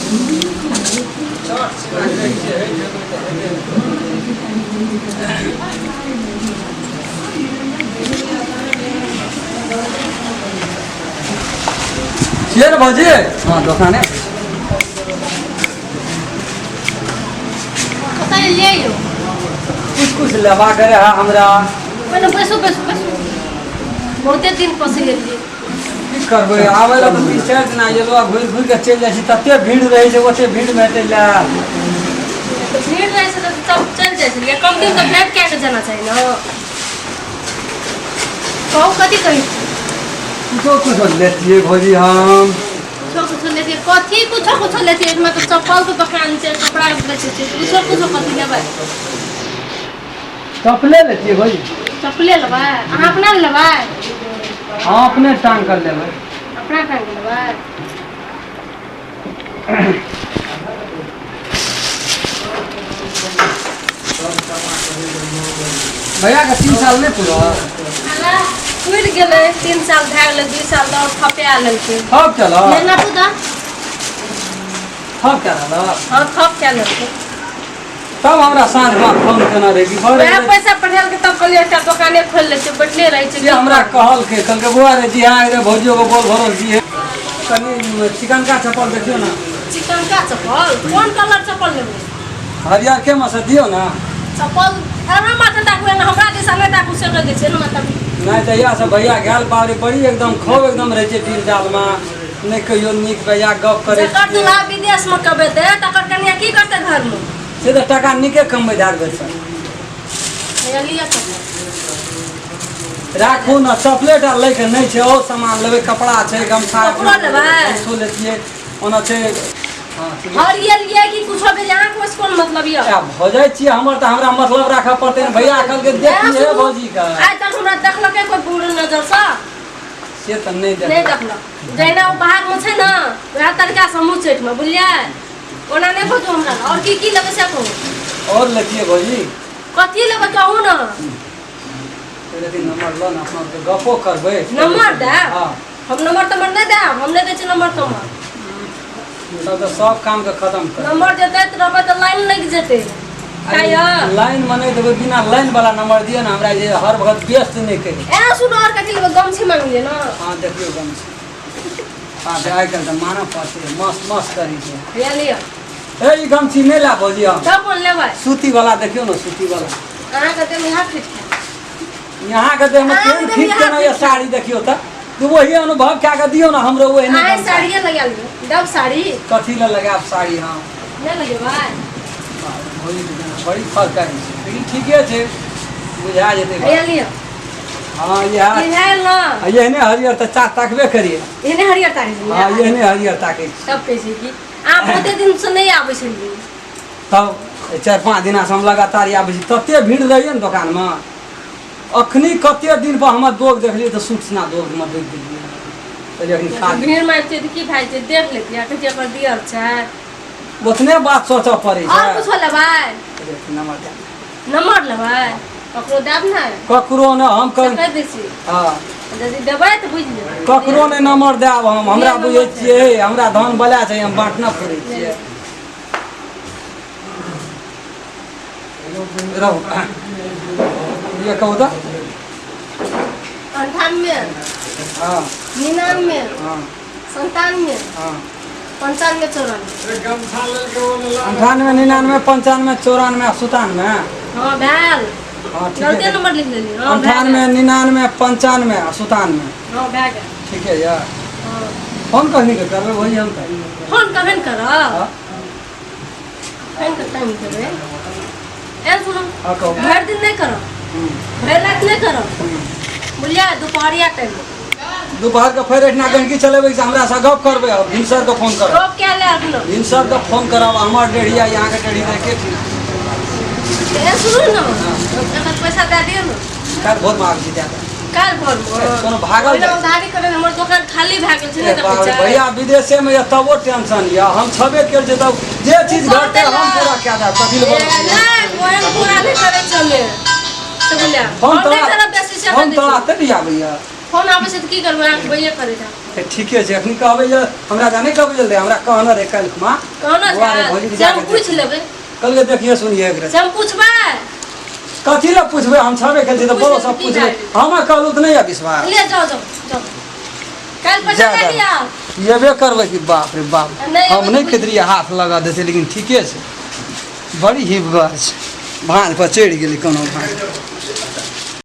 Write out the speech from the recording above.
छियै ने भौजी? हँ, दोकाने। कतऽ एलियै यौ? कुछ कुछ लेबाक रहए हमरा। पहिने बैसू, बैसू, बैसू। बहुते दिन पसि गेलियै। की करबै, आबै लए तऽ 3-4 दिना एलहुँ आ घुरि घुरि कऽ चलि जाइ छी। तते भीड़ रहै छै, ओते भीड़मे हेतै लए। तऽ भीड़ रहै छै तऽ तब चलि जाइ छलियै। कम दिन तऽ भेंट कए कऽ जाना चाही ने। कहू, कथी कहै छी? कुछो कुछो लेतियै भौजी हम। कुछो कुछो लेतियै? कथी कुछो कुछो लेतियै? एहिमे तऽ चप्पलके दोकान छै, कपड़ा बेचै छै। कुछो कुछो कथी लेबै? चप्पले लेतियै भौजी। चप्पले लेबै? अहाँ अपना लए लेबै? हँ, अपने टांग कर लेबै। अपना टांग लेबै? भैया के 3 साल नहि पूरा? पुरि गेलै, 3 साल भए गेलै। 2 साल आओर थपा लेलकै। थप चल। लेना तू तऽ। थप क्या रहल? हँ, थप कए लेलकै। तब हमरा साँझमे फोन केने रही कि भरे। वएह पैसा पठेलकै, तब कहलियै एकटा दोकाने खोलि लै छियै, बैठले रहै छै। से हमरा कहलकै, कहलकै, बौआ रे, जी हाँ रे, भौजियो के बोल भरोस जी है। कनि चिकनका चप्पल देखियौ ने। चिकनका चप्पल? कोन कलर चप्पल लेबै? हरियर के मे से दियौ ने। चप्पल एना माथा ताकू, एना हमरा दिशा नहि ताकू, से कहि दै छियै, एना माथा। नहि, जहिया से भैया गेल बाबरे, बड़ी एकदम खूब एकदम रहै छै डील डालमे। नहि कहियो नीक भैया गप करै जकर छियै। दुल्हा विदेशमे कमेतै, तकर कनिया की करतै घरमे? से तऽ टाका नीके कमबै धार भरि सर। हैया लिअ चप्पल। राखू ने, चॉकलेट आर लैके नहि छै, और सामान लेबै। कपड़ा छै, गमछा। कपड़ो लेबै? गमछो लेतियै, ओना छै, हँ, ठीक है। हरियर लिअ कि कुछो भेल, अहाँके ओहिसँ कोन मतलब यऽ? आब भऽ जाइ छियै हमर तऽ हमरा मतलब राखऽ पड़तै ने। भैया कहलकै देखिए भौजी के। आइ तक हमरा देखलकै कोइ बुढ़ नजरसँ? से तऽ नहि नहि देखलक। देखलक। जहिना ओ बाहरमे छै ने, वएह तरीकासँ हमहूँ चैठमे, बुझलियै? ओना नहि बजू हमरा। आओर की की लेबै से कहू। और लेतियै भौजी। कथी लेबै, कहू ने। लेकिन नंबर लो ने, अपना आरके गपो करबै। नंबर देब? हँ। हम नंबर तम्बर नहि देब, हम नहि दै छी नंबर तम्बर। तब तऽ सब कामके खतम कर। नंबर जे दैत रहबै तऽ लाइन लागि जेतै। खाइए। लाइन मे नहि देबै, बिना लाइन वाला नंबर दिअ ने हमरा, जे हर वक्त व्यस्त नहि करी। ए सुनो, आओर कथी लेबै? गमछी मांगलियै ने। हँ, देखियौ गमछी। हँ, तऽ आइ काल्हि तऽ मानऽ पड़तै, मस्त मस्त करै छै। हैया लिअ। ए, ई गमछी नहि ला भौजी हम। तब कोन लेबै? सूती वाला देखियौ ने, सूती वाला। अहाँके देह यहाँ फिट खायत। यहाँके देहमे अहाँके केहन देहमे फिट यहाँ केना यऽ फिट। साड़ी देखियौ तऽ, तू वही अनुभव कए कऽ दियौ ने हमरो ओहने अहाँ गमछा। साड़िए लगा लिअ, दब साड़ी। कथी लए लगायब साड़ी हम? नहि लगेबै? भौजी के जेना बड़ी फर्क आबै छै, लेकिन ठीके छै, बुझा जेतै। हैया लिअ। हँ, इएह। इएह ने। आ एहने हरियर तऽ चा ताकबे करियै। एहने हरियर ताकै छलियै? हँ, एहने हरियर ताकै छी। तब कहै छै कि अहाँ बहुते दिनसँ नहि आबै छलियै। तब 4-5 दिनासँ हम लगातार आबै छी। तते भीड़ रहैए ने दोकानमे। अखनी कते दिन पर हमर दोग देखलियै तऽ सूचना दोगमे डूबि गेलियै। कहलियै अखनी खा ली। भीड़ मारि छै तऽ की भए जेतै? देख लेतियै, कहै छै एकर दियर छै। ओतने बात सोचऽ पड़ै आओर छै। कुछो लेबै? नंबर दे। नंबर लेबै? ककरो देब ने। ककरो ने हम से कर कहि दै छी। हँ। यदि देबै तऽ बुझि लेबै। ककरो नहि नंबर देब हम। हमरा नंबर बुझै छै। छियै, हमरा धन बला छै, हम बाँटना पड़ै छियै। रहू, ये कहू तऽ। 98, 99, 97, 95, 94। 98, 99, 95, 94 आ 97। हँ, भेल। हँ, ठीक। गलते नंबर लिख लेली। हँ, भए 98, गेल। 99, 95 आ 97। हँ, भए गेल। ठीके यऽ। हँ। फोन कखनी के करबै वही हम तऽ? फोन कखन करब? हँ। कखन के टाइम देबै? ए सुनू। हँ, कहू। भरि दिन नहि करब, भरि राति नहि करब, बुझलियै? दुपहरिया टाइम। दोपहर के फेर एहिठिना गंदगी चलेबै से हमरा से गप करबै और भिनसर के फोन करब। गप कए ले अखनो। भिनसर के फोन करब। हमर डेढ़ी आ यहाँ के डेढ़ी तऽ एके ठिना। ए सुनू ने, एकर पैसा दए दियौ ने। काल्हि भोरमे आबै छी दए देब। काल्हि भोरमे? कोनो भागल ओहिना जाइ छै। उधारी करै हमर दोकान खाली भए गेल छै, नहि ए देखै बाप रे, छै? भैया विदेशे में यऽ तबो टेंशन यऽ। हम छबे केल छै तब जे चीज ओ घटतै कहतै हम ने। पूरा कए देब। कथी लए ए, बोलै छियै? नहि, ओहन पूरा नहि करै छै हमे से, बुझलियै? फोन हम नहि तोरा करब बेसी से। फोन कहि दै तोरा छी। तऽ नहि आबैया। फोन आबै छै तऽ की करबै? अहाँके भैये करै छै। तऽ ठीके छै अखनी कहबै जे हमरा जा नहि कहबै जे हमरा कहने रहै काल्हि खुमा कहना बौआ रे भौजी के छै से हम जाके पूछि लेबै कहलियै देखिए सुनिए एकरा से हम पूछबै कथी लए पूछबै हम छबे केलियै तऽ बोलो सब पूछि पूछबै लेबै। हमरा कहलहुँ तऽ नहि यऽ विश्वास ले जाओ जाओ जाओ काल्हि पैसा जा दे जा दिया एबे करबै कि बाप रे बाप नहि हम एबै नहि तऽ कहैत रहियै हाथ लगा देतै लेकिन ठीके छै बड़ी हिबगर छै भाँज पर चढ़ि गेलै कोनो भाँज।